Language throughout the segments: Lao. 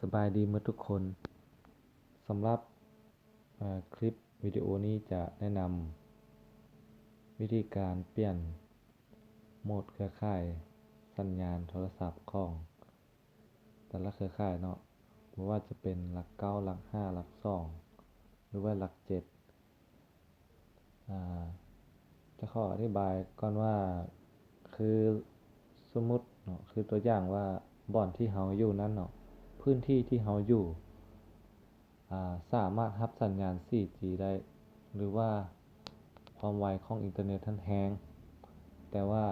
ສະບາຍດີໝົດທຸກຄົນ. ສຳລັບ ເອີ ຄລິບວິດີໂອນີ້ຈະແນະນຳວິທີການປ່ຽນໂໝດເຄືອຂ່າຍສັນຍານໂທລະສັບຂອງແຕ່ລະເຄືອຂ່າຍເນາະ, ບໍ່ວ່າຈະເປັນຫຼັກເກົ້າ, ຫຼັກຫ້າ, ຫຼັກສອງ ຫຼືວ່າຫຼັກເຈັດ. ອາ ຈະຂໍອະທິບາຍກ່ອນວ່າ ຄືສົມມຸດເນາະ, ຄືຕົວຢ່າງວ່າບ່ອນທີ່ເຮົາຢູ່ນັ້ນເນາະ, ພື້ນທີ່ທີ່ເຮົາຢູ່ ອາ ສາມາດຮັບສັນຍານສີ່ຈີໄດ້ ຫຼືວ່າຄວາມໄວຂອງອິນເຕີເນັດຫັ້ນແຮງ, ແຕ່ວ່າ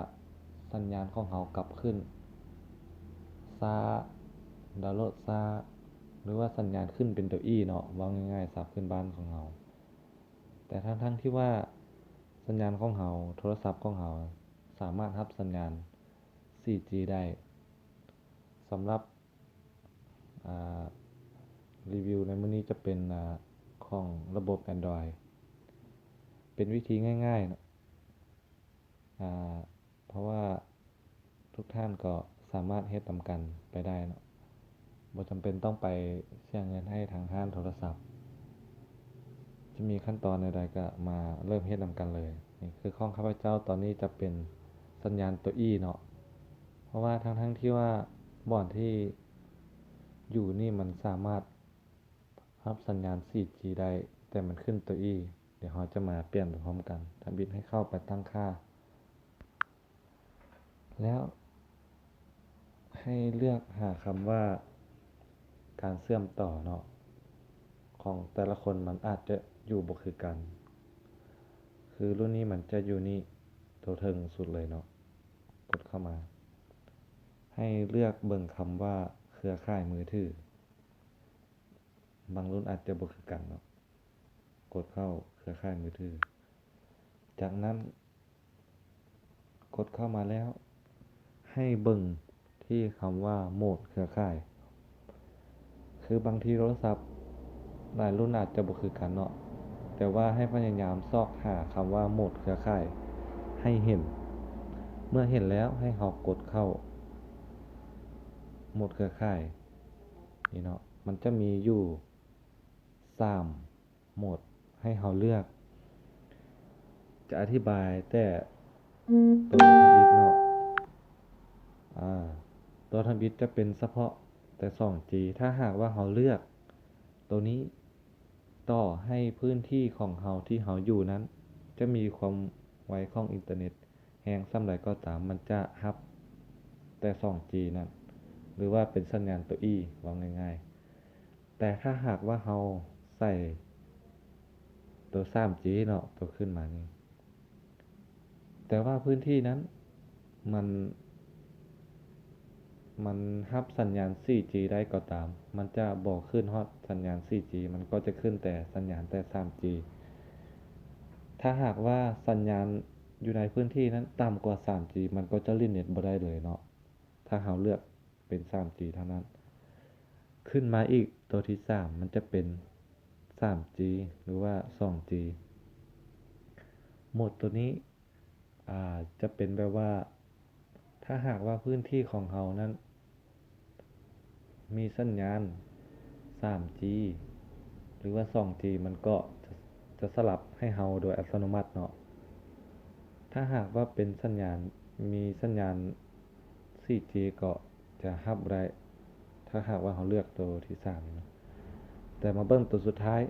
ສັນຍານຂອງເຮົາກັບຂຶ້ນຊ້າ, ດາວໂຫຼດຊ້າ ຫຼືວ່າສັນຍານຂຶ້ນເປັນໂຕອີເນາະ, ເວົ້າງ່າຍໆ ສັບພື້ນບ້ານຂອງເຮົາ. ແຕ່ທັງໆທີ່ວ່າສັນຍານຂອງເຮົາ, ໂທລະສັບຂອງເຮົາສາມາດຮັບສັນຍານສີ່ຈີໄດ້. ສຳລັບ ອາ ຣີວິວໃນມື້ນີ້ຈະເປັນ ອາ ຂອງລະບົບແອນດຣອຍ, ເປັນວິທີງ່າຍໆເນາະ. ອາ ເພາະວ່າທຸກທ່ານກໍສາມາດເຮັດນຳກັນໄປໄດ້ເນາະ, ບໍ່ຈຳເປັນຕ້ອງໄປເສຍເງິນໃຫ້ທາງຮ້ານໂທລະສັບ. ຈະມີຂັ້ນຕອນໃດໆ ກໍມາເລີ່ມເຮັດນຳກັນເລີຍ. ນີ້ຄືຂອງຂ້າພະເຈົ້າ, ຕອນນີ້ຈະເປັນສັນຍານໂຕອີເນາະ, ເພາະວ່າທັງໆທີ່ວ່າບ່ອນທີ່ຢູ່ນີ້ມັນສາມາດ ຮັບສັນຍານສີ່ຈີໄດ້, ແຕ່ມັນຂຶ້ນໂຕອີ. ດຽວເຮົາຈະມາປ່ຽນໄປພ້ອມກັນ. ທຳອິດໃຫ້ເຂົ້າໄປຕັ້ງຄ່າ ແລ້ວໃຫ້ເລືອກຫາຄຳວ່າ ການເຊື່ອມຕໍ່ເນາະ, ຂອງແຕ່ລະຄົນມັນອາດຈະຢູ່ບໍ່ຄືກັນ. ຄືລຸ້ນນີ້ມັນຈະຢູ່ນີ້ ໂຕເທິງສຸດເລີຍເນາະ, ກົດເຂົ້າມາ. ໃຫ້ເລືອກເບິ່ງຄຳວ່າ ເຄືອຂ່າຍມືຖື. ບາງລຸ້ນອາດຈະບໍ່ຄືກັນເນາະ, ກົດເຂົ້າເຄືອຂ່າຍມືຖື. ຈາກນັ້ນ ກົດເຂົ້າມາແລ້ວ ໃຫ້ເບິ່ງທີ່ຄຳວ່າ ໂໝດເຄືອຂ່າຍ. ຄືບາງທີໂທລະສັບຫຼາຍລຸ້ນອາດຈະບໍ່ຄືກັນເນາະ, ແຕ່ວ່າໃຫ້ພະຍາຍາມຊອກຫາຄຳວ່າ ໂໝດເຄືອຂ່າຍ ໃຫ້ເຫັນ. ເມື່ອເຫັນແລ້ວ ໃຫ້ເຮົາກົດເຂົ້າໂໝດເຄືອຂ່າຍ. ນີ້ເນາະ, ມັນຈະມີຢູ່ສາມໂໝດໃຫ້ເຮົາເລືອກ. ຈະອະທິບາຍແຕ່ໂຕທຳອິດເນາະ. ອາ ໂຕທຳອິດຈະເປັນສະເພາະແຕ່ສອງຈີ. ຖ້າຫາກວ່າເຮົາເລືອກໂຕນີ້, ຕໍ່ໃຫ້ພື້ນທີ່ຂອງເຮົາທີ່ເຮົາຢູ່ນັ້ນຈະມີຄວາມໄວຂອງອິນເຕີເນັດ ແຮງສ່ຳໃດກໍຕາມ, ມັນຈະຮັບແຕ່ສອງຈີນັ້ນ ຫຼືວ່າເປັນສັນຍານໂຕອີ ເວົ້າງ່າຍໆ. ແຕ່ຖ້າຫາກວ່າເຮົາໃສ່ໂຕສາມຈີເນາະ, ໂຕຂຶ້ນມານີ້, ແຕ່ວ່າພື້ນທີ່ນັ້ນມັນ ມັນຮັບສັນຍານສີ່ຈີໄດ້ກໍຕາມ, ມັນຈະບໍ່ຂຶ້ນຮອດສັນຍານສີ່ຈີ, ມັນກໍຈະຂຶ້ນແຕ່ສັນຍານແຕ່ສາມຈີ. ຖ້າຫາກວ່າສັນຍານຢູ່ໃນພື້ນທີ່ນັ້ນຕ່ຳກວ່າສາມຈີ, ມັນກໍຈະຫຼິ້ນເນັດບໍ່ໄດ້ເລີຍເນາະ, ຖ້າເຮົາເລືອກເປັນສາມຈີເທົ່ານັ້ນ. ຂຶ້ນມາອີກໂຕທີສາມ ມັນຈະເປັນສາມຈີ ຫຼືວ່າສອງຈີ. ໂໝດໂຕນີ້ ອາ ຈະເປັນແບບວ່າ ຖ້າຫາກວ່າພື້ນທີ່ຂອງເຮົານັ້ນມີສັນຍານສາມຈີ ຫຼືວ່າສອງຈີ ມັນກໍຈະ ຈະສະຫຼັບໃຫ້ເຮົາໂດຍອັດຕະໂນມັດເນາະ. ຖ້າຫາກວ່າເປັນສັນຍານ ມີສັນຍານສີ່ຈີ ກໍຈະຮັບບໍ່ໄດ້ ຖ້າຫາກວ່າເຮົາເລືອກໂຕທີສາມນີ້ເນາະ. ແຕ່ມາເບິ່ງໂຕສຸດທ້າຍ,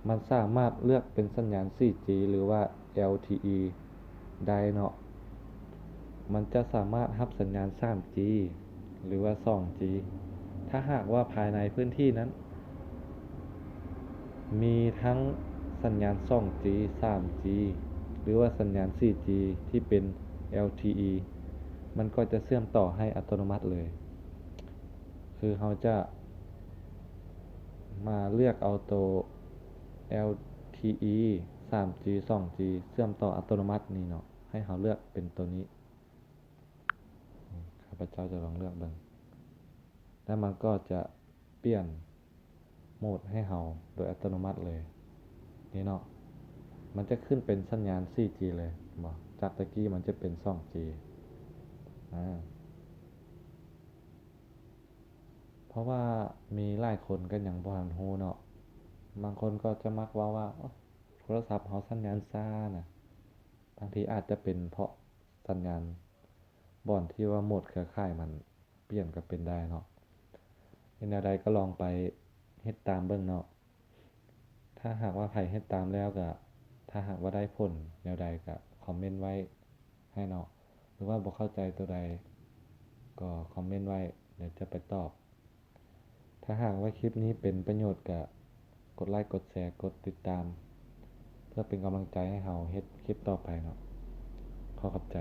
ມັນສາມາດເລືອກເປັນສັນຍານສີ່ຈີ ຫຼືວ່າ ແອລທີອີ ໄດ້ເນາະ. ມັນຈະສາມາດຮັບສັນຍານສາມຈີ ຫຼືວ່າສອງຈີ ຖ້າຫາກວ່າພາຍໃນພື້ນທີ່ນັ້ນມີທັງສັນຍານສອງຈີ ສາມຈີ ຫຼືວ່າສັນຍານສີ່ຈີ ທີ່ເປັນ ແອລທີອີ ມັນກໍຈະເຊື່ອມຕໍ່ໃຫ້ອັດຕະໂນມັດເລີຍ. ຄືເຮົາຈະມາເລືອກເອົາໂຕ ແອລທີອີ ສາມຈີ ສອງຈີ ເຊື່ອມຕໍ່ອັດຕະໂນມັດນີ້ເນາະ, ໃຫ້ເຮົາເລືອກເປັນໂຕນີ້. ຂ້າພະເຈົ້າຈະລອງເລືອກເບິ່ງ ແລ້ວມັນກໍຈະປ່ຽນໂໝດໃຫ້ເຮົາໂດຍອັດຕະໂນມັດເລີຍ. ນີ້ເນາະ, ມັນຈະຂຶ້ນເປັນສັນຍານສີ່ຈີເລີຍ, ເຫັນບໍ່? ຈາກແຕ່ກີ້ມັນຈະເປັນສອງຈີ. ອາ ພ ເພາະວ່າມີຫຼາຍຄົນກໍຍັງບໍ່ທັນຮູ້ເນາະ. ບາງຄົນກໍຈະມັກເວົ້າວ່າ ໂອ້ ໂທລະສັບເຮົາສັນຍານຊ້ານະ. ບາງທີອາດຈະເປັນເພາະສັນຍານບ່ອນທີ່ວ່າໂໝດເຄືອຂ່າຍມັນປ່ຽນກໍເປັນໄດ້ເນາະ. ເຮັດແນວໃດກໍລອງໄປເຮັດຕາມເບິ່ງເນາະ. ຖ້າຫາກວ່າໃຜເຮັດຕາມແລ້ວກະ ຖ້າຫາກວ່າໄດ້ຜົນແນວໃດກະຄອມເມັນໄວ້ໃຫ້ເນາະ ຫຼືວ່າບໍ່ເຂົ້າໃຈໂຕໃດກໍຄອມເມັນໄວ້ ດຽວຈະໄປຕອບ. ຖ້າຫາກວ່າຄລິບນີ້ເປັນປະໂຫຍດກະກົດໄລ ກົດແຊ ກົດຕິດຕາມ ເພື່ອເປັນກຳລັງໃຈໃຫ້ເຮົາເຮັດຄລິບຕໍ່ໄປເນາະ. ຂໍຂອບໃຈ.